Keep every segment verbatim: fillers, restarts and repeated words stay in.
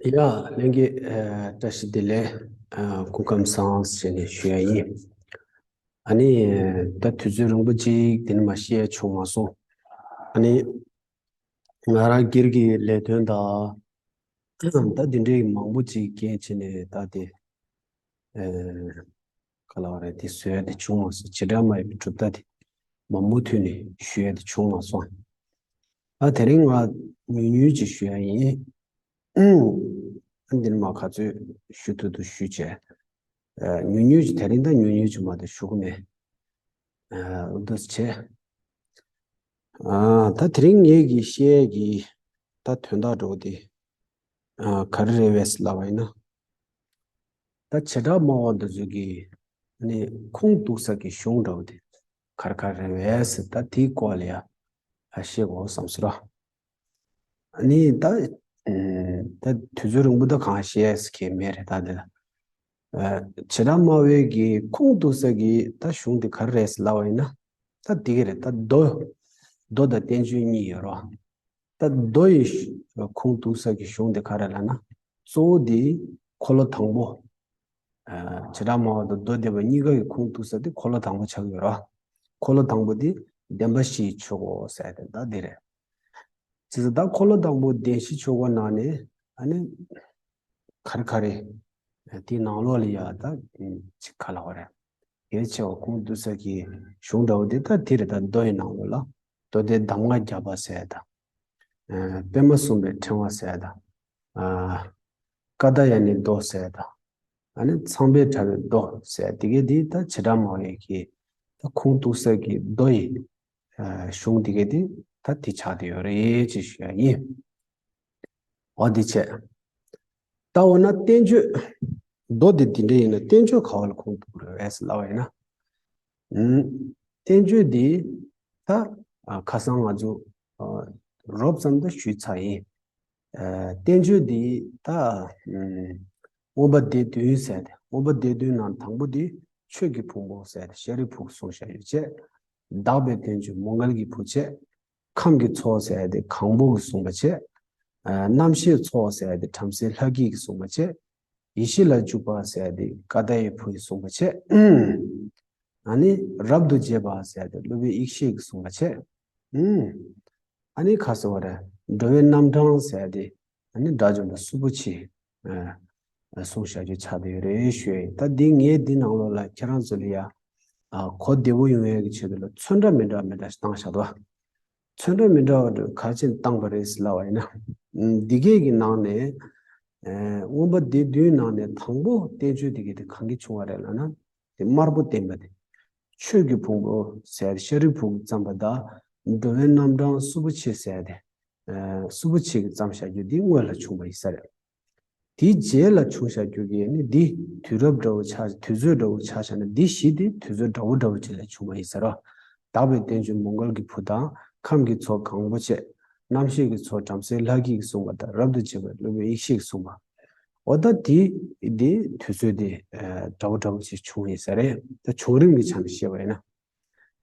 ཡ། ལྷན་རྒྱས། ཨ། བཀྲ་ཤིས་བདེ་ལེགས། ཨ། སྐུ་ཁམས་བཟང་ཞེས་ནས་ཞུ་ཡ་ཡིན། ཨ་ནི་ད་དུས་ཚོད་རིང་པོ་ཅིག་དེ་ནས་མ་བཤད་བྱུང་མ་སོང་། ཨ་ནི་ང་རང་སྒེར་གྱི་ལས་དོན་དང་ད་དེ་འདྲའི་མང་པོ་ཅིག་རྐྱེན་བྱས་ནས་ད་དེ། ཨ། ག་ལ་བ་རེད། དེ་བཟོ་ཡ་དེ་བྱུང་མ་སོང་། བྱེ་བྲག་སྨྲ་བའི་གྲུབ་མཐའ་དེ་མང་པོ་མཐུད་ནས་ཞུ་ཡ་དེ་བྱུང་མ་སོང་། ཨ། དེ་རིང་ང་ཉུང་ཉུང་ཅིག་ཞུ་ཡ་ཡིན། ཨ། འདི་ནས་མ་ག་ཚོད་ཞུ་ཐུབ་ཐུབ་ཞུས་བྱས། ཨ། ཉུང་ཉུང་ཅིག་དེ་རིང་ད་ཉུང་ཉུང་ཅིག་མ་གཏོགས་ཞུ་གི་མེད། ཨ། འདུག་བྱས། ཨ། ད་དེ་རིང་ངེད་ཀྱི་བཤད་ཀྱི་ད་དོན་དག་འདྲ་བོ་དེ། ཨ། ག་རེ་རེད་བས་ལབ་པ་ཡིན་ན། ད་བྱེ་བྲག་སྨྲ་བ་འདི་ཚོ་གིས་ནི་ཁུངས་གཏུགས་ས་གི་གཞུང་འདྲ་བོ་དེ་ག་རེ་ག་རེ་རེད་བས་ཟེར། ད་དེའི་སྐོར་ལ་ཡ་ཨ་བཤད་དགོས་བསམ་སོང་ར། ཨ་ནི་ད་ཨ་ད་དུས་ཚོད་རིང་པོ་ད་གང་བཤད་ས་གི་མེད་རེད། ད་འདི་ལ། ཨ། བྱེ་བྲག་སྨྲ་བའི་གི་ཁུངས་གཏུགས་ས་གི་ད་གཞུང་དེ་ག་རེ་རེད་ལབ་པ་ཡིན་ན། ད་འདི་གི་རེད། ད་མདོ། མདོ་དང་བསྟན་བཅོས་གཉིས་ཡོད་རོ། ད་མདོ་ཡི་ཁུངས་གཏུགས་ས་གི་གཞུང་དེ་ག་རེ་ལབ་ན། གཙོ་བོ་དེ་འཁོར་ལོ་དང་པོ། ཨ། བྱེ་བྲག་སྨྲ་བ་དང་མདོ་སྡེ་པ་གཉིས་ཀ་གི་ཁུངས་གཏུགས་ས་དེ་འཁོར་ལོ་དང་པོ་ཆགས་ཀྱི་ཡོད་རོ། འཁོར་ལོ་དང་པོ་དེ་བདེན་པ་བཞིའི་ཆོས་འཁོར་ཟེར་དེ་ད་འདི་རེད། བྱས་ཙང་ད་འཁོར་ལོ་དང་པོ་བདེན་བཞིའི་ཆོས་འཁོར་ནང་ནས་ཨ་ནི་ག་རེ་ག་རེ། དེའི་ནང་ལོགས་ལ་ཡ་ད་ཅིག་ག་ལབ་དགོས་རེད། གལ་ཆེ་བ་ཁུངས་གཏུགས་ས་གི་གཞུང་འདྲ་བོ་དེ་ད་དེ་རེད། ད་མདོ་ཡི་ནང་ལོགས་ལ་མདོ་སྡེ་གདམས་ངག་བརྒྱ་པ་ཟེར་ད། ཨ། པདྨ་གསུམ་པའི་ཕྲེང་བ་ཟེར་ད། ཨ། ཀཱ་ཏྱཱ་ཡ་ནི་མདོ་ཟེར་ད། ཨ་ནི་ཚངས་པའི་བྲག་པའི་མདོ་ཟེར་དེ་གའི་དེ་ད་བྱེ་བྲག་སྨྲ་བའི་གི་ད་ཁུངས་གཏུགས་ས་གི་མདོ་ཡི། ཨ། གཞུང་དེ་གའི་དེ་ད་དེ་ཆགས་བསྡད་ཡོད་རེད་ཅེས་ཞུ་ཡ་ཡིན། འོ་དེ་བྱས། ད་འོ་ན་བསྟན་བཅོས། མདོ་དེ་འདི་འདྲ་ཡིན་ན་བསྟན་བཅོས་ག་བ་ལ་ཁུངས་གཏུགས་རེད་ཟེར་ལབ་པ་ཡིན་ན། ཨུམ། བསྟན་བཅོས་འདི་ད་ཨ་ཁ་སང་ང་ཚོ་ཨ་རོབ་ཙམ་ད་ཞུས་ཚར་ཡིན། ཨ། བསྟན་བཅོས་འདི་ད་ཨུམ་མངོན་པ་སྡེ་བདུན་ཟེར་ཏེ། མངོན་པ་སྡེ་བདུན་ནང་དང་པོ་འདི་ཆོས་ཀྱི་ཕུང་པོ་ཟེར་ཏེ་ཤཱ་རིའི་བུས་གསུངས་བཞག་ཡོད་བྱས། དག་པའི་བསྟན་བཅོས་མོའུ་འགལ་གྱིས་བུ་བྱས། ཁམས་ཀྱི་ཚོགས་ཟེར་ཏེ་གང་པོ་གིས་གསུངས་པ་བྱས། ཨ། རྣམ་ཤེས་ཚོགས་ཟེར་ཏེ་བྲམ་ཟེ་ལྷ་སྐྱིད་ཀྱིས་གསུངས་པ་བྱས། ཡེ་ཤེས་ལ་འཇུག་པ་ཟེར་ཏེ་ཀཱ་ཏྱཱ་ཡའི་བུས་གསུངས་པ་བྱས། ཨ་ནི་རབ་ཏུ་འབྱེད་པ་ཟེར་ཏེ་སློབ་དཔོན་ཡེ་ཤེས་ཀྱིས་གསུངས་པ་བྱས། ཨ་ནི་ཁ་སོ་བ་ར་འགྲོ་བའི་རྣམ་གྲངས་ཟེར་ཏེ། ཨ་ནི་དགྲ་བཅོམ་པ་སུ་པོ་ཆེ། ཨ། གསུངས་བཞག་རྒྱུ་ཆགས་བསྡད་ཡོད་རེད་ཞུ་ཡ་ཡིན། ད་འདི་ངས་འདི་ནང་ལོགས་ལ་ཁྱེད་རང་ཚོ་ལ་ཡ། ཨ། གོ་བདེ་པོ་ཡོང་ཡ་གི་ཆེད་དུ་ལ་ཚོན་ཁྲ་མི་འདྲ་མི་འདྲ་ཞིག་བཏང་བཞག་འདུག་ཚོན་ཁྲ་མི་འདྲ་བ་ག་རེ་བྱས་ནས་བཏང་པ་རེད་ཟེར་ལབ་པ་ཡིན་ན། འདི་གས་ཀྱི་ནང་ནས། ཨ། མངོན་པ་སྡེ་བདུན་ནང་ནས་དང་པོ་བསྟན་བཅོས་འདི་གས་དེ་གང་གིས་བྱུང་བ་རེད་ལབ་ན། དེ་དམར་པོ་བསྟན་པ་དེ། ཆོས་ཀྱི་ཕུང་པོ་ཟེར་ཤཱ་རིའི་བུས་བརྩམས་པ་དང་། འགྲོ་བའི་རྣམ་གྲངས་སུ་པོ་ཆེ་ཟེར་ཏེ། ཨ། སུ་པོ་ཆེ་གིས་བརྩམས་བཞག་རྒྱུ་འདི་སྔོན་ལ་བྱུང་བ་ཡིན་ས་རེད། དེའི་རྗེས་ལ་བྱུང་བཞག་རྒྱུ་གི་ནི་འདི་དུས་རབས་འདྲ་བོ་ཆགས། དུས་ཚོད་འདྲ་བོ་ཆ་བཞག་ན་འདི་བཞི་དེ་དུས་ཚོད་འདྲ་བོ་འདྲ་བོ་ཅིག་ལ་བྱུང་བ་ཡིན་ས་རེད། དག་པའི་བསྟན་བཅོས་མོའུ་འགལ་གྱི་བུ་དང་། ཁམས་ཀྱི་ཚོགས་གང་པོ་བྱས། རྣམ་ཤེས་ཀྱི་ཚོགས་བྲམ་ཟེ་ལྷ་སྐྱིད་ཀྱིས་གསུངས་པ་དང་། རབ་ཏུ་འབྱེད་པ་སློབ་དཔོན་ཡེ་ཤེས་ཀྱིས་གསུངས་པ། འོ་ད་དེ་དེ་དུས་ཚོད་དེ་ཨ་འདྲ་བོ་འདྲ་བོ་ཅིག་བྱུང་ཡིན་ས་རེད། ད་བྱུང་རིམ་གྱི་ཆ་ནས་བཤད་པ་ཡིན་ན།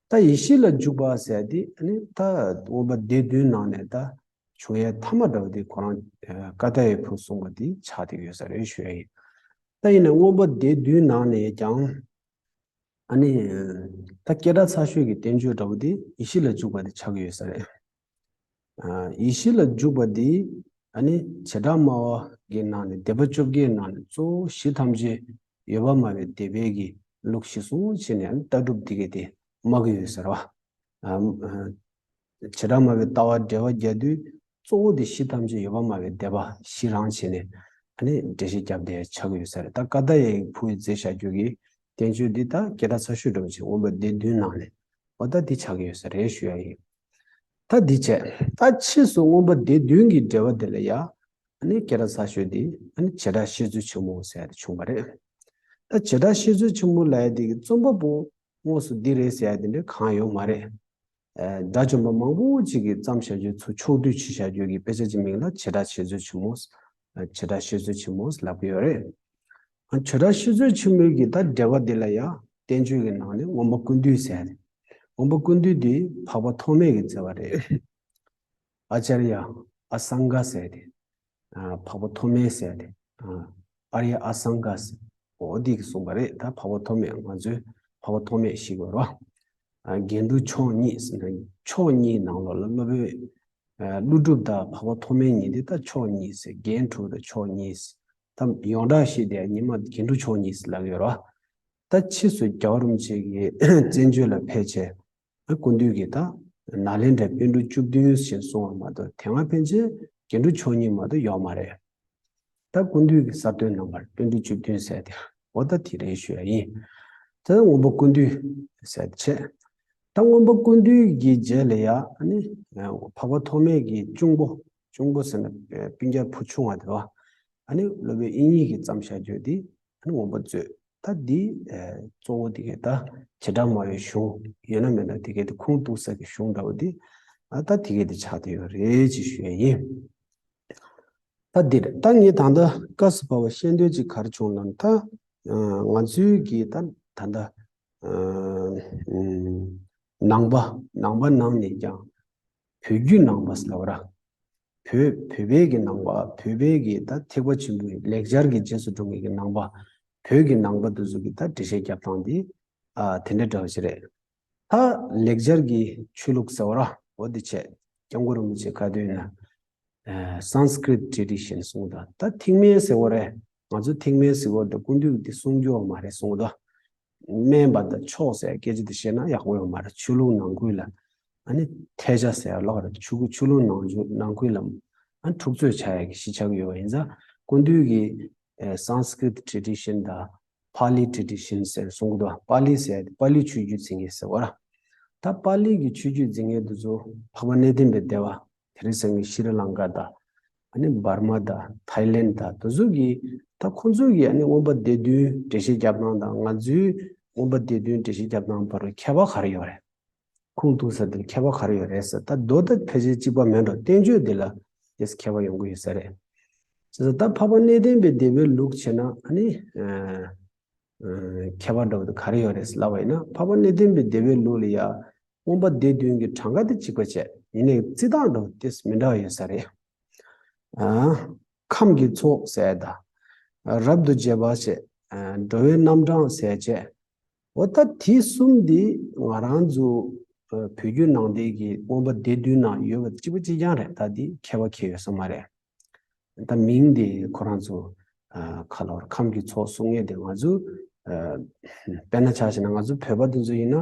ད་ཡེ་ཤེས་ལ་འཇུག་པ་ཟེར་དེ་ཨ་ནི་ད་མངོན་པ་སྡེ་བདུན་ནང་ནས་ད་བྱུང་ཡས་མཐའ་མ་འདྲ་བོ་དེ་ཁོ་རང་ཨ་ཀཱ་ཏྱཱ་ཡའི་བུས་གསུངས་པ་དེ་ཆགས་བསྡད་ཡོད་ས་རེད་ཞུ་ཡ་ཡིན། ད་ཡིན་ནའི་མངོན་པ་སྡེ་བདུན་ནང་ནས་ཀྱང་ཨ་ནི་ད་སྐད་གྲགས་ཚ་ཤོས་ཀྱི་བསྟན་བཅོས་འདྲ་བོ་དེ་ཡེ་ཤེས་ལ་འཇུག་པ་དེ་ཆགས་ཀྱི་ཡོད་ས་རེད། ཨ། ཡེ་ཤེས་ལ་འཇུག་པ་འདི་ཨ་ནི་བྱེ་བྲག་སྨྲ་བ་གི་ནང་ནས་སྡེ་པ་བཅོ་བརྒྱད་ནང་ནས་གཙོ་བོ་གཞི་ཐམས་ཅད་ཡོད་པར་སྨྲ་བའི་སྡེ་པའི་གི་ལུགས་གཞི་བཟུང་བྱས་ནས་ཨ་ནི་ལྟ་གྲུབ་འདི་གས་དེ་སྨྲ་གི་ཡོད་ས་རེད་བ། ཨ། བྱེ་བྲག་སྨྲ་བའི་ལྟ་བ་འགྲེལ་པ་རྒྱག་དུས་གཙོ་བོ་དེ་གཞི་ཐམས་ཅད་ཡོད་པར་སྨྲ་བའི་སྡེ་པ་གཞི་རང་བྱས་ནས་ཨ་ནི་འགྲེལ་བཤད་བརྒྱབ་བསྡད་ཆགས་ཀྱི་ཡོད་ས་རེད། ད་ཀཱ་ཏྱཱ་ཡའི་བུས་མཛད་བཞག་རྒྱུ་གི་བསྟན་བཅོས་འདི་ད་སྐད་གྲགས་ཚ་ཤོས་འདྲ་བོ་ཅིག་མངོན་པ་སྡེ་བདུན་ནང་ནས་འོ་ད་འདི་ཆགས་ཀྱི་ཡོད་ས་རེད་ཞུ་ཡ་ཡིན། ད་འདི་བྱས། ད་ཕྱིས་སུ་མངོན་པ་སྡེ་བདུན་གྱི་འགྲེལ་པ་འདི་ལ་ཡ་ཨ་ནི་སྐད་གྲགས་ཚ་ཤོས་འདི་ཨ་ནི་བྱེ་བྲག་བཤད་མཛོད་ཆེན་མོ་ཟེར་ཡ་དེ་བྱུང་བ་རེད། ད་བྱེ་བྲག་བཤད་མཛོད་ཆེན་མོ་ལབ་ཡ་འདི་གི་རྩོམ་པ་པོ་དངོས་སུ་འདི་རེད་ཟེར་ཡ་དེ་འདྲ་གང་ཡོད་མ་རེད། ཨ། དགྲ་བཅོམ་པ་མང་པོ་ཅིག་གིས་བརྩམས་བཞག་རྒྱུ་ཚུར་ཕྱོགས་བསྡུས་བྱས་བཞག་རྒྱུ་གི་དཔེ་ཆ་ཅིག་མིང་ལ་བྱེ་བྲག་བཤད་མཛོད་ཆེན་མོ། ཨ། བྱེ་བྲག་བཤད་མཛོད་ཆེན་མོ་ལབ་ཀྱི་ཡོད་རེད། ཨ། བྱེ་བྲག་བཤད་མཛོད་ཆེན་མོའི་གི་ད་འགྲེལ་པ་འདི་ལ་ཡ་བསྟན་བཅོས་ཀྱི་ནང་ནས་མངོན་པ་ཀུན་བཏུས་ཟེར་ཏེ། མངོན་པ་ཀུན་བཏུས་འདི་འཕགས་པ་ཐོགས་མེད་ཀྱིས་མཛད་པ་རེད། ཨ་ཙརྱ་ཨ་སངྒ་ཟེར་ཏེ། འཕགས་པ་ཐོགས་མེད་ཟེར་ཏེ། ཨཱརྱ་ཨ་སཾ་ག་ཟེར། འོ་འདི་གིས་གསུངས་པ་རེད། ད་འཕགས་པ་ཐོགས་མེད། ང་ཚོས་འཕགས་པ་ཐོགས་མེད་ཞིག་ཡོད་རོ། རྒྱན་དྲུག་མཆོག་གཉིས་ཟེར་ན། མཆོག་གཉིས་ནང་ལོགས་ལ་སློབ་དཔོན་ཀླུ་སྒྲུབ་དང་འཕགས་པ་ཐོགས་མེད་གཉིས་དེ་ད་མཆོག་གཉིས་ཟེར། རྒྱན་དྲུག་དང་མཆོག་གཉིས་ཟེར། ད་ཡོངས་གྲགས་ཤིག་དེ་ཉི་མ་རྒྱན་དྲུག་མཆོག་གཉིས་ཟེར་ལབ་ཡོད་རོ། ད་ཕྱིས་སུ་རྒྱལ་བ་རིན་པོ་ཆེ་གི་བཙན་བྱོལ་ལ་ཕེབས་བྱས། སྐུ་མདུན་གྱིས་ད་ནཱ་ལེནྡྲའི་པཎ་གྲུབ་བཅུ་བདུན་ཞེས་གསུངས་པ་མ་གཏོགས། དེ་སྔ་ཕན་ཆད་རྒྱན་དྲུག་མཆོག་གཉིས་མ་གཏོགས་ཡོད་མ་རེད། ད་སྐུ་མདུན་གྱིས་གསར་བཏོན་གནང་བར་པཎ་གྲུབ་བཅུ་བདུན་ཟེར་ཏེ། འོ་ད་དེ་རེད་ཞུ་ཡ་ཡིན། ད་མངོན་པ་ཀུན་བཏུས་ཟེར་ཏེ་བྱས། ད་མངོན་པ་ཀུན་བཏུས་ཀྱི་རྗེས་ལ་ཡ་ཨ་ནི་འཕགས་པ་ཐོགས་མེད་ཀྱི་གཅུང་པོ། གཅུང་པོ་ཟེར་ན་སྤུན་ཀྱག་བུ་ཆུང་བ་དེ་བ། ཨ་ནི་སློབ་དཔོན་དབྱིག་གཉེན་གྱིས་བརྩམས་བཞག་རྒྱུ་དེ་ཨ་ནི་མངོན་པ་མཛོད། ད་འདི་གཙོ་བོ་དེ་གའི་ད་བྱེ་བྲག་སྨྲ་བའི་གཞུང་ཡོད་ན་མེད་ན་དེ་གའི་དེ་ཁུངས་གཏུགས་ས་གི་གཞུང་འདྲ་བོ་དེ། ཨ་ད་དེ་གའི་དེ་ཆགས་བསྡད་ཡོད་རེད་ཅེས་ཞུ་ཡ་ཡིན། ད་འདིར་ད་ངས་ད་ལྟ་སྐབས་སུ་བབས་པ་བཤད་འདོད་ཅིག་ག་རེ་བྱུང་ལབ་ན། ད་ང་ཚོའི་གི་ད་ད་ལྟ་ནང་པ་ནང་པ་ནང་ནས་ཀྱང་བོད་བརྒྱུད་ནང་པ་ཟེར་ལབ་ར། བོད་བོད་པའི་གི་ནང་པ། བོད་པའི་གི་ད་ཐེག་པ་ཆེན་པོའི་ལེགས་སྦྱར་གྱི་རྗེས་སུ་འབྲང་མཁན་གྱི་ནང་པ། བོད་ཀྱི་ནང་པ་དེ་ཚོ་གི་ད་འགྲེལ་བཤད་རྒྱབ་སྟངས་དེ་ཨ་དེ་འདྲ་འདྲ་བ་ཞིག་རེད། ད་ལེགས་སྦྱར་གྱི་ཆོས་ལུགས་ཟེར་བ་ར། འོ་དེ་བྱས། སྐྱབས་མགོན་རིན་པོ་ཆེ་ག་དུས་ན་Sanskrit tradition གསུངས་དང་། ད་ཐེག་དམན་ཟེར་བ་རེད། ང་ཚོ་ཐེག་དམན་ཟེར་བ་དེ་སྐུ་མདུན་གྱིས་གསུང་རྒྱུ་བ་མ་རེད་གསུངས་དང་། དམན་པ་དང་མཆོག་ཟེར་སྐད་ཆ་དེ་བཤད་ན་ཡག་པོ་ཡོད་མ་རེད། ཆོས་ལུགས་ནང་ཁུལ་ལ་ཨ་ནི་ཐལ་ཆ་ཟེར་ཡ་ལོག་རེད། ཆོས་ཆོས་ལུགས་ནང་ཆོས་ནང་ཁུལ་ལ་ཨ་འཁྲུག་རྩོད་ཆགས་ཡ་གི་གཞི་ཆགས་ཡོད་པ་ཡིན་ཙང་། སྐུ་མདུན་གྱིས་Sanskrit tradition དང་Pali tradition ཟེར་གསུང་གི་འདུག་པཱ་ལི་ཟེར་ཡ་དེ་པཱ་ལི་ཆོས་བརྒྱུད་འཛིན་མཁན་ཟེར་བ་ར། ད་པཱ་ལི་གི་ཆོས་བརྒྱུད་འཛིན་མཁན་དེ་ཚོ་འཕགས་པ་གནས་བརྟན་པའི་སྡེ་པ། དེ་རིང་སང་ཉིན་ཤྲི་ལང་ཀ་དང་། ཨ་ནི་འབར་མ་དང་ཐའི་ལེན་དང་དེ་ཚོ་གི། ད་ཁོང་ཚོ་གི་ཨ་ནི་མངོན་པ་སྡེ་བདུན་འགྲེལ་བཤད་རྒྱབ་སྟངས་དང་ང་ཚོའི་མངོན་པ་སྡེ་བདུན་འགྲེལ་བཤད་རྒྱབ་སྟངས་བར་ཁྱད་པར་ག་རེ་ཡོད་རེད། ཁུངས་གཏུགས་ས་དེར་ཁྱད་པར་ག་རེ་ཡོད་རེད་ཟེར། ད་མདོ་དང་ཕལ་ཆེར་གཅིག་པ་མེད་འགྲོ། བསྟན་བཅོས་འདི་ལ་དེས་ཁྱད་པར་ཡོང་གི་ཡོད་ས་རེད། བྱས་ཙང་ད་འཕགས་པ་གནས་བརྟན་པའི་སྡེ་པའི་ལུགས་བྱས་ན་ཨ་ནི། ཁྱད་པར་འདྲ་བོ་དེ་ག་རེ་ཡོད་རེད་ལབ་པ་ཡིན་ན། འཕགས་པ་གནས་བརྟན་པའི་སྡེ་པའི་ལུགས་ལ་ཡ་མངོན་པ་སྡེ་བདུན་གྱི་གྲངས་ཀ་དེ་གཅིག་པ་བྱས། ཡིན་ནའི་རྩི་སྟངས་འདྲ་བོ་དེ་མི་འདྲ་བ་ཡོད་ས་རེད། ཨ་ཁམས་ཀྱི་ཚོགས་ཟེར་དང་། རབ་ཏུ་བྱེད་པ་བྱས། འགྲོ་བའི་རྣམ་གྲངས་ཟེར་བྱས། འོ་ད་དེ་གསུམ་འདི་ང་རང་ཚོ་བོད་བརྒྱུད་ནང་བསྟན་གྱི་མངོན་པ་སྡེ་བདུན་ནང་ཡོད་པ་གཅིག་པ་གཅིག་རྐྱང་རེད། ད་འདི་ཁྱད་པར་གང་ཡང་ཡོད་ས་མ་རེད། ད་མིང་དེ་ཁོ་རང་ཚོ་ཨ་ག་ལབ་ར། ཁམས་ཀྱི་ཚོགས་གསུང་མཁན་དེ་ང་ཚོ་ཨ་དཔེར་ན་ཆ་བཞག་ན་ང་ཚོ་བོད་པ་དེ་ཚོ་ཡིན་ན།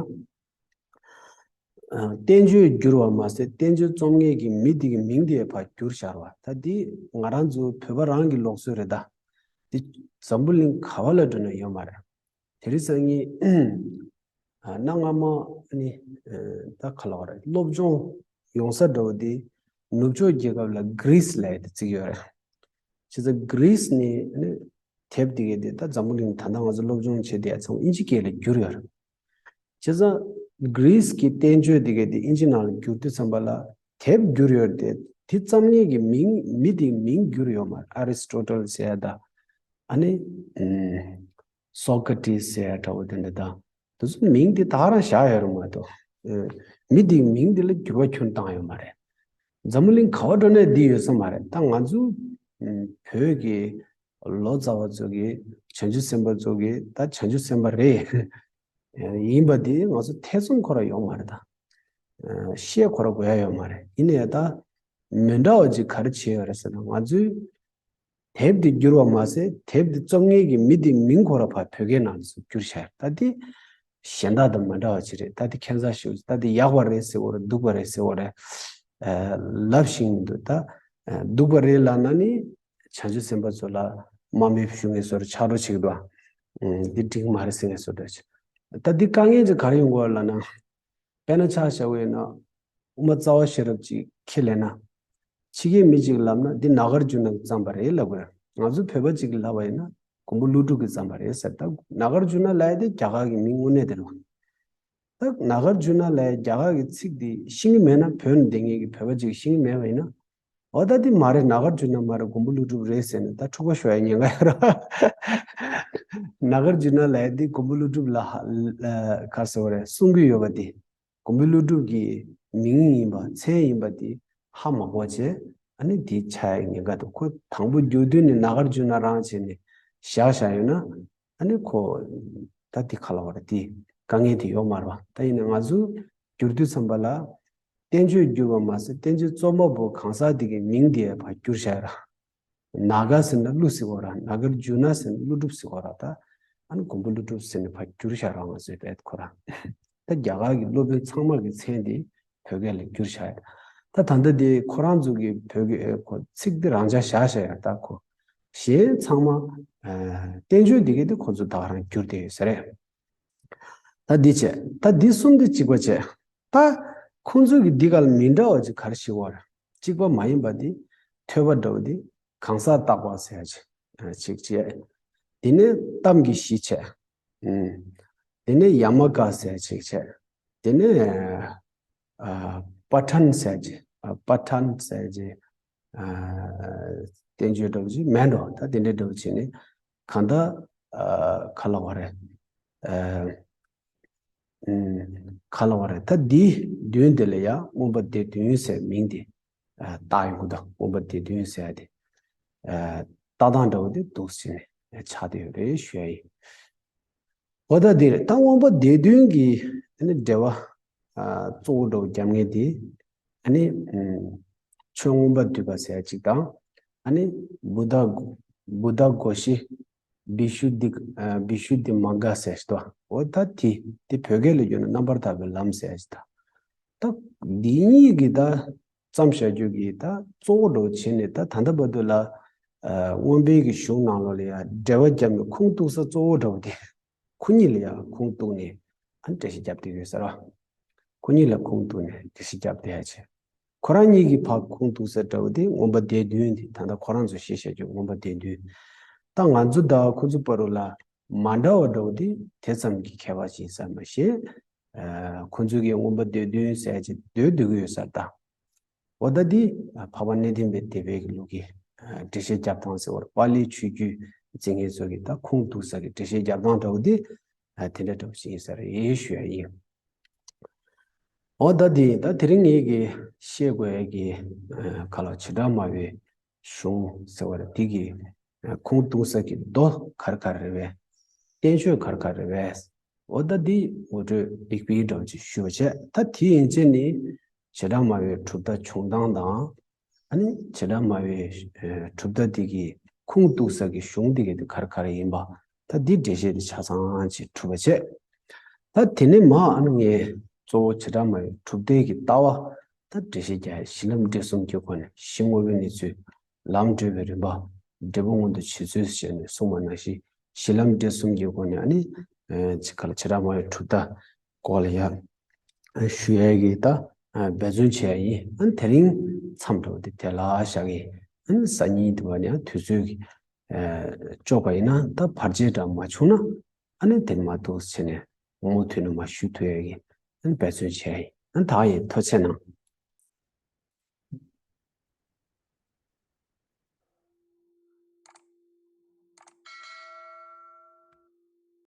ཨ་བསྟན་བཅོས་བསྒྱུར་བ་མ་ཟད་བསྟན་བཅོས་རྩོམ་མཁན་གྱི་མི་དེ་གི་མིང་དེ་ཕར་བསྒྱུར་བཞག་པ། ད་འདི་ང་རང་ཚོ་བོད་པ་རང་གི་ལུགས་སྲོལ་རེད། ད་འདི་འཛམ་བུ་གླིང་ག་བ་ལ་འགྲོ་ན་ཡོད་མ་རེད། དེ་རིང་སང་ཉིན་ཨ་གནའ་སྔ་མོ་ནི་ཨ་ད་ག་ལབ་རེད། སློབ་སྦྱོང་ཡོང་ས་འདྲ་བོ་དེ་ནུབ་ཕྱོགས་རྒྱལ་ཁབ་ལ་གྷི་རིས་ལབ་ཡ་དེ་བརྩི་གི་ཡོད་རེད། བྱས་ཙང་གྷི་རིས་ནས་ཨ་ནི་དེབ་དེ་གའི་དེ་ད་འཛམ་བུ་གླིང་ད་ལྟ་ང་ཚོ་སློབ་སྦྱོང་བྱེད་བསྡད་ཡ་ཚང་མ་དབྱིན་ཇི་སྐད་ལ་བསྒྱུར་ཡོད་རེད། བྱས་ཙང་གྷི་རིས་ཀྱི་བསྟན་བཅོས་དེ་གའི་དེ་དབྱིན་ཇི་ནང་ལ་བསྒྱུར་དུས་ཙམ་པ་ལ་དེབ་བསྒྱུར་ཡོད་རེད་དེ། དེ་རྩོམ་མཁན་གྱི་མིང་མི་དེའི་མིང་བསྒྱུར་ཡོད་མ་རེད། ཨ་རི་སི་ཊོ་ཊལ་ཟེར་ཡ་ད་ཨ་ནི་སོ་ཀ་ཊི་སི་ཟེར་ཡ་འདྲ་བོ་དེ་འདྲ་དང་། དེ་ཚོ་མིང་དེ་ད་ག་རང་བཞག་ཡོད་རེད་མ་གཏོགས། ཨ་མི་དེའི་མིང་དེ་ལ་འགྱུར་བ་ཁྱོན་བཏང་ཡོད་མ་རེད། འཛམ་བུ་གླིང་ག་བ་འགྲོ་ནའི་འདི་ཡོད་ས་མ་རེད། ད་ང་ཚོ་ཨ་བོད་ཀྱི་ལོ་ཙཱ་བ་ཚོ་གིས་བྱང་ཆུབ་སེམས་དཔའ་ཚོ་གིས་ད་བྱང་ཆུབ་སེམས་དཔའ་རེད་ཡིན་པ་དེ་ང་ཚོ་ཐེ་ཚོམ་ཁོ་རང་ཡོད་མ་རེད། ད་ཨ་བཤད་ཁོ་རང་དགོས་ཡ་ཡོད་མ་རེད། ཡིན་ནའི་ད་མི་འདྲ་བ་ཅིག་ག་རེ་བྱས་ཡོད་རེད་ཟེར་ན། ང་ཚོའི་དེབ་དེ་བསྒྱུར་བ་མ་ཟད་དེབ་དེ་རྩོམ་མཁན་གྱི་མི་དེའི་མིང་ཁོ་རང་ཕར་བོད་སྐད་ནང་དུ་བསྒྱུར་བཞག་ད་དེ་གཞན་དག་དང་མ་འདྲ་བ་ཅིག་རེད། ད་དེ་ཁྱད་མཚར་ཞིག་ད་དེ་ཡག་པ་རེད་ཟེར་བ་རེད། སྡུག་པ་རེད་ཟེར་བ་རེད། ཨ་ལབ་ཤེས་མི་འདུག་ད་ཨ་སྡུག་པ་རེད་ལབ་ན་ནི་བྱང་ཆུབ་སེམས་དཔའ་ཚོ་ལ་དམའ་འབེབས་ཞུ་མཁན་ཚོར་ཆགས་འགྲོ་བྱེད་ཀྱི་འདུག་ཨ་འདི་འགྲིག་མ་རེད་ཟེར་མཁན་ཚོ་འདྲ་ཅིག་ད་འདི་དཀའ་ངལ་ཅིག་ག་རེ་ཡོང་གི་ཡོད་ལབ་ན། དཔེར་ན་ཆ་བཞག་པ་ཡིན་ན། དབུ་མ་རྩ་བ་ཤེས་རབ་ཅིག་ཁས་ལེན་ན། ཕྱི་རྒྱལ་མི་ཅིག་ལབ་ན་འདི་ནཱ་གཱར་ཇུ་ན་གིས་བརྩམས་པ་རེད་ལབ་དགོས། ང་ཚོ་བོད་པ་ཅིག་ལབ་པ་ཡིན་ན་མགོན་པོ་ཀླུ་སྒྲུབ་ཀྱིས་བརྩམས་པ་རེད་ཟེར། ད་ནཱ་གཱར་ཇུ་ན་ལབ་ཡ་དེ་རྒྱ་གར་གྱི་མིང་དངོས་གནས་དེ་རེད་བ། ད་ནཱ་གཱར་ཇུ་ན་ལབ་ཡ་རྒྱ་གར་གྱི་ཚིག་འདི་ཤེས་ཀྱི་མེད་ན། བོད་ནང་བསྡད་མཁན་གྱི་བོད་པ་ཅིག་ཤེས་ཀྱི་མེད་པ་ཡིན་ན། འོ་ད་འདི་མ་རེད། ནཱ་གཱར་ཇུ་ན་མ་རེད། མགོན་པོ་ཀླུ་སྒྲུབ་རེད་ཟེར་ནས་ད་འཁྲུག་པ་ཤོར་ཡ་ཉེན་ཁ་ཡོད་རེད། ནཱ་གཱར་ཇུ་ན་ལབ་ཡ་འདི་མགོན་པོ་ཀླུ་སྒྲུབ་ལ་ཧ་ལ་ག་རེ་ཟེར་བ་རེད། གསུང་གི་ཡོད་པ་འདི། མགོན་པོ་ཀླུ་སྒྲུབ་ཀྱི་མིང་ཡིན་པ་མཚན་ཡིན་པ་འདི་ཧ་མ་གོ་བྱས། ཨ་ནི་དེ་ཆགས་ཡ་ཉེན་ཁ་འདུག་ཁོ་དང་པོ་རྒྱུག་དུས་ནས་ན་ག་ར་རྒྱུ་ན་རང་བྱས་ནས་བཞག་བཞག་ཡོད་ན། ཨ་ནི་ཁོ་ད་དེ་ག་ལབ་དགོས་རེད། དེ་དཀའ་ངལ་དེ་ཡོད་མ་རེད་པ། ད་ཡིན་ན་ང་ཚོ་བསྒྱུར་དུས་ཙམ་པ་ལ། བསྟན་བཅོས་བསྒྱུར་བ་མ་ཟད་བསྟན་བཅོས་རྩོམ་པ་པོ་གང་ཟག་དེ་གི་མིང་དེ་ཕར་བསྒྱུར་བཞག་ཡོད་ར། ན་ག་ཟེར་ན་ཀླུ་ཟེར་དགོས་ར། ན་ག་རྒྱུ་ན་ཟེར་ན་ཀླུ་སྒྲུབ་ཟེར་དགོས་ར། ད་ཨ་ནི་མགོན་པོ་ཀླུ་སྒྲུབ་ཟེར་ནས་ཕར་བསྒྱུར་བཞག་ར། ང་ཚོའི་བེད་ཁོ་རང་། ད་རྒྱ་གར་གྱི་སློབ་དཔོན་ཚང་མ་གི་མཚན་དེ་བོད་སྐད་ལ་བསྒྱུར་བཞག་ཡོད། ད་ད་ལྟ་དེ་ཁོ་རང་ཚོ་གི་བོད་སྐད་ཁོ་ཚིག་དེ་རང་འཇགས་བཞག་བཞག་ཡོད། ད་ཁོ་གཞན་ཚང་མ་ཨ་བསྟན་བཅོས་འདི་གའི་དེ་ཁོ་ཚོ་ད་ག་རང་བསྒྱུར་བསྡད་ཡོད་ས་རེད། ད་འདི་བྱས། ད་འདི་གསུམ་དེ་གཅིག་པ་བྱས། ད་ཁོང་ཚོ་གི་འདི་ག་ལ་མི་འདྲ་བ་ཅིག་ག་རེ་ཞིག་ཡོད་རེད། གཅིག་པ་མ་ཡིན་པ་དེ་ཐོས་པ་འདྲ་བོ་དེ་གང་ཟག་བཏགས་པ་ཟེར་ཡ་ཅིག་ཅིག་བྱས། དེ་ནས་གཏམ་གྱི་གཞི་བྱས། ཨུམ། དེ་ནས་ཡ་མ་ཀ་ཟེར་ཡ་ཅིག་བྱས། དེ་ནས་ཨ་པ་ཊན་ཟེར་ཡ་ཅིག་ཨ་པ་ཊན་ཟེར་ཡ་ཅིག་ཨ་བསྟན་བཅོས་འདྲ་བོ་ཅིག་མེད་འགྲོ། ད་དེ་འདྲའི་འདྲ་བོ་བྱས་ནས་གང་ལྟར་ཨ་ག་ལབ་དགོས་རེད། ཨ་ཨུམ། ག་ལབ་དགོས་རེད། ད་འདི་བདུན་དེ་ལ་ཡང་མངོན་པ་སྡེ་བདུན་ཟེར་མིང་དེ་ཨ་བཏགས་ཡོང་གི་འདུག་མངོན་པ་སྡེ་བདུན་ཟེར་ཡ་དེ་ཨ་ལྟ་སྟངས་འདྲ་བོ་དེ་འདུག་ཟེར་ནས་ཆགས་བསྡད་ཡོད་རེད་ཞུ་ཡ་ཡིན། འོ་ད་འདིར་ད་མངོན་པ་སྡེ་བདུན་གྱི་ཨ་ནི་འགྲེལ་པ་ཨ་གཙོ་བོ་འདྲ་བོ་རྒྱབ་མཁན་དེ་ཨ་ནི་ཨུམ་ཆོས་མངོན་པ་འདུས་པ་ཟེར་ཡ་གཅིག་དང་། ཨ་ནི་བུདྡྷ་བུདྡྷ་གོ་ཤཱི་བི་ཤུདྡྷི་ཨ་བི་ཤུདྡྷི་མཱ་ག་ཟེར་ཞིག་འདུག་འོ་ད་དེ་དེ་བོད་སྐད་ལ་བསྒྱུར་ན་རྣམ་པར་དག་པའི་ལམ་ཟེར་ཡ་གཅིག་དང་། ད་འདི་གཉིས་ཀྱི་ད་བརྩམས་བཞག་རྒྱུ་གི་ད་གཙོ་བོ་འདྲ་བོ་བྱས་ནས། ད་ད་ལྟ་བར་དུ་ལ་ཨ་མངོན་པའི་གི་གཞུང་ནང་ལོགས་ལ་ཡང་འགྲེལ་པ་བརྒྱབ་ནས་ཁུངས་གཏུགས་ས་གཙོ་བོ་འདྲ་བོ་དེ་ཁོ་གཉིས་ལ་ཡང་ཁུངས་གཏུགས་ནས་ཨ་འགྲེལ་བཤད་བརྒྱབ་བསྡད་ཡོད་ས་རེད། ཁོ་གཉིས་ལ་ཁུངས་གཏུགས་ནས་འགྲེལ་བཤད་བརྒྱབ་བསྡད་ཡ་བྱས། ཁོ་རང་གཉིས་ཀྱི་ཕར་ཁུངས་གཏུགས་ས་འདྲ་བོ་དེ་མངོན་པ་སྡེ་བདུན་དེ། ད་ལྟ་ཁོ་རང་ཚོ་བཤད་བཞག་རྒྱུ་མངོན་པ་སྡེ་བདུན། ད་ང་ཚོ་དང་ཁོ་ཚོ་བར་དུ་ལ་མ་འདྲ་བ་འདྲ་བོ་དེ་དེ་ཙམ་གྱི་ཁྱད་པར་ཅིག་ཡིན་ས་མ་ཤེས། ཨ་ཁོ་ཚོ་གིས་མངོན་པ་སྡེ་བདུན་ཟེར་ཅིག་འདོད་འདོད་ཀྱི་ཡོད་ས་རེད་ད། འོ་ད་འདི་འཕགས་པ་གནས་བརྟན་པའི་སྡེ་པའི་གི་ལུགས་ཀྱི་ཨ་འགྲེལ་བཤད་རྒྱབ་སྟངས་ཟེར་བ་རེད། པཱ་ལིའི་ཆོས་བརྒྱུད་འཛིན་མཁན་ཚོ་གིས་ད་ཁུངས་གཏུགས་ས་གི་འགྲེལ་བཤད་རྒྱབ་སྟངས་འདྲ་བོ་འདི་ཨ་དེ་འདྲ་འདྲ་བོ་ཞིག་ཡིན་ས་རེད་ཞུ་ཡ་ཡིན། འོ་ད་འདི་ད་དེ་རིང་ངེད་ཀྱིས་བཤད་དགོས་ཡ་གི་ཨ་ག་ལ་བྱེ་བྲག་སྨྲ་བའི་གཞུང་ཟེར་བ་རེད། དེ་གི་ཨ་ཁུངས་གཏུགས་ས་གི་མདོ་ག་རེ་ག་རེ་རེད་པས། བསྟན་བཅོས་ག་རེ་ག་རེ་རེད་པས། འོ་ད་འདི་ངོ་སྤྲོད་ལེགས་པའི་འདྲ་བོ་ཅིག་ཞུ་བྱས། ད་དེ་ཡན་ཆད་ནི་བྱེ་བྲག་སྨྲ་བའི་གྲུབ་མཐའ་བྱུང་སྟངས་དང་། ཨ་ནི་བྱེ་བྲག་སྨྲ་བའི་ཨ་གྲུབ་མཐའ་དེ་གི་ཁུངས་གཏུགས་ས་གི་གཞུང་དེ་གི་དེ་ག་རེ་ག་རེ་ཡིན་པ། ད་འདི་འགྲེལ་བཤད་དེ་ཆ་ཚང་ཅིག་གྲུབ་པ་བྱས། ད་དེ་ནས་མར་ཨ་ནི་ངས་གཙོ་བོ་བྱེ་བྲག་སྨྲ་བའི་གྲུབ་མཐའི་གི་ལྟ་བ་ད་འགྲེལ་བཤད་རྒྱག་ཡ། གཞི་ལམ་འབྲས་གསུམ་གྱི་སྒོ་ནས་གཞི་དངོས་པོའི་གནས་ཚུལ། ལམ་བགྲོད་པའི་རིམ་པ། འབྲས་བུ་མངོན་དུ་བྱེད་ཚུལ་ཞེས་ནས་གསུངས་པ་ནང་བཞིན། གཞི་ལམ་འབྲས་གསུམ་གྱི་སྒོ་ནས་ཨ་ནི་ཨ་ཅིག་ག་ལ་བྱེ་བྲག་སྨྲ་བའི་གྲུབ་མཐའ་སྐོར་ལ་ཡང་ཨ་ཞུ་ཡ་གི་ད་ཨ་འབད་བརྩོན་བྱས་ཡིན། ཨ་ནི་དེ་རིང་མཚམས་འདྲ་བོ་དེ་དེ་ལ་བཞག་གི། ཨ་ནི་སང་ཉིན་དེ་བ་ནས་ཨ་དུས་ཚོད་ཀྱི་ཨ་ལྕོགས་པ་ཡིན་ན་ད་བར་ཆད་འདྲ་མ་བྱུང་ན། ཨ་ནི་དེ་མ་གཏོགས་བྱས་ནས་མུ་མཐུད་ནས་མར་ཞུ་ཐུབ་ཡ་གི་ཨ་ནི་འབད་བརྩོན་བྱས་ཡིན། ཨ་ནི་ད་ཡིན། ཐུགས་རྗེ་གནང་།